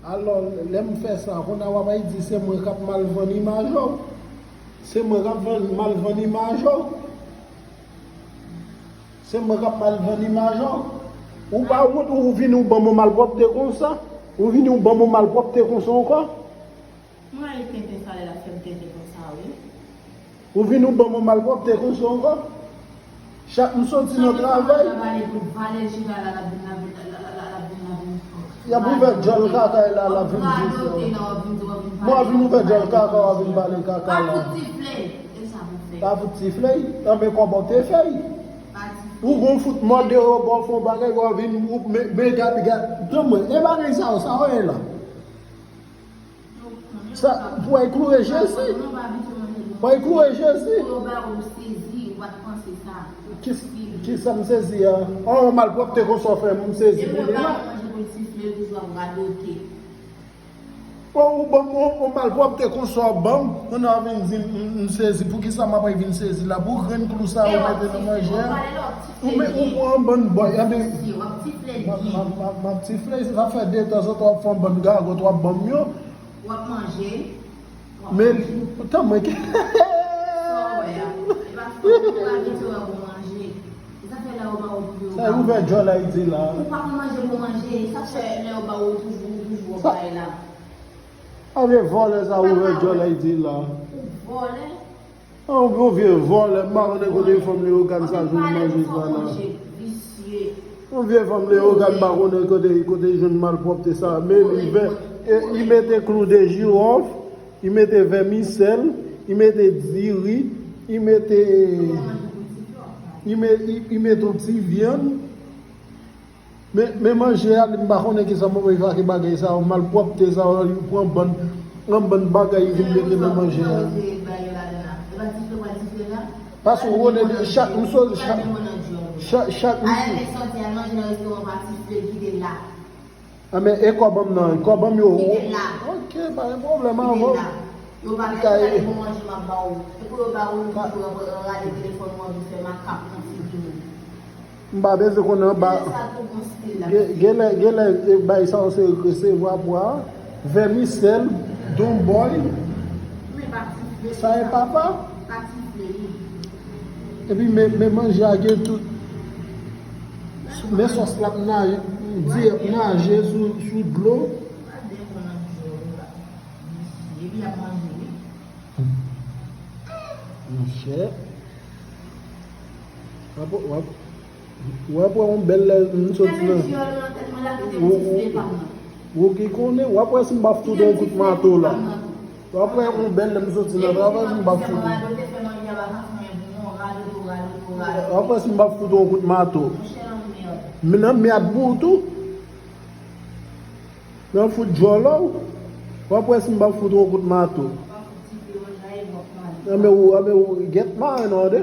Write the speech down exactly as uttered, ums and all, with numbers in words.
Alò, lè m fè sa, kounye a w ap di se mwen k ap mal vann imaj ou. Se mwen k ap vann, mal vann imaj ou. Se mwen k ap mal vann imaj ou. Ou pa wont, ou vini ou ban m yon malpwòpte konsa. Ou vini ou ban m yon malpwòpte konsa ankò. Mwen al tenten sa lè l ap fè m tenten konsa, wi. Ou vin ou ban m yon malpwòpte konsa ankò. Chak m soti nan travay, y ap ouvè djòl kaka la, l ap vin di sa. Mwen vin ouvè djòl kaka, w ap vin pale kaka la. Pa fout sifle. Anben kòman w te fè l? Ou gon fout mòde yo ba w fè yon bagay, w ap vin, ou, men, men gad, gad, tann mwen, e bagay sa yo, sa yo ye la. Sa, pou ay kloure Jezi. Pou ay kloure Jezi. Ki, ki sa m sezi a? An, yon malpwòpte konsa w fè m, m sezi pou li la. O, ou ban m yon, yon malpwòpte konsa w ban m, kounye a w vin di m, m, m sezi. Poukisa m ap vin sezi la? Pou grenn klou sa yo mete nan manje a. Ou, men, ou pran yon bann bòy, anben, m ap, m ap, m ap, m ap tifle, sa fè detanzantan w ap fè yon bann gagòt, w ap ban m yo. W ap manje. Men, tann mwen, sa w wè a? E pa fòk ou abitye wè bon manje. E sa fè lè yo ba ou pou yo ba ou. Sa ouvè djòl Ayiti la. Ou pa konn manje bon manje, sa fè lè yo ba ou toujou, ou toujou ap bay la. Anben vòlè sa ouvè djòl Ayiti la. Ou vòlè. An, yon vye vòlè, m pa konnen kote fanm Leyogàn sa jwenn manje sa la. Yon vye fanm Leyogàn, m pa konnen kote, kote jwenn malpwòpte sa. Men li vè, e, li mete klou de jiwòf, li mete vèmisèl, li mete diri, li mete, li me-, li, li mete yon ti vyann. Men, men manje a, m pa konnen kisa m ap fè ak bagay sa yo, malpwòpte sa yo, li pran bann, yon bann bagay li vin mete nan manje a. Paske w konnen, chak, m sot, chak, chak, chak, m sot. Anben, e kòb m nan, kòb m yo. Ok, pa gen pwoblèm avè w. Yo pa gen, yo pa gen bon manje m ap ba ou. Se pou yo ba ou, ou toujou ap rale telefòn ou, anvi fè makak nan figi w. M pa bezwen konnen anba. Gen, gen lè, gen lè, e, bay sa yo se resevwa pwa, vèmisèl, donbòy. Sa e papa. Epi men, men manje a gen tout. Men sòs la ap naje, di ap naje sou, sou dlo. Epi y ap manje, wi. Monchè. W ap, w ap, w ap wè yon bèl lè m soti nan. Ou, ou, ou ki konnen, w ap wè si m pa fout yon kout mato la. W ap wè yon bèl lè m soti nan travay, si m pa fout. W ap wè si m pa fout yon kout mato. Men nan mèd pou ou tou. Nan fout djòlè w. W ap wè si m pa fout yon kout mato. Anben ou, anben ou, gèt maren nan de.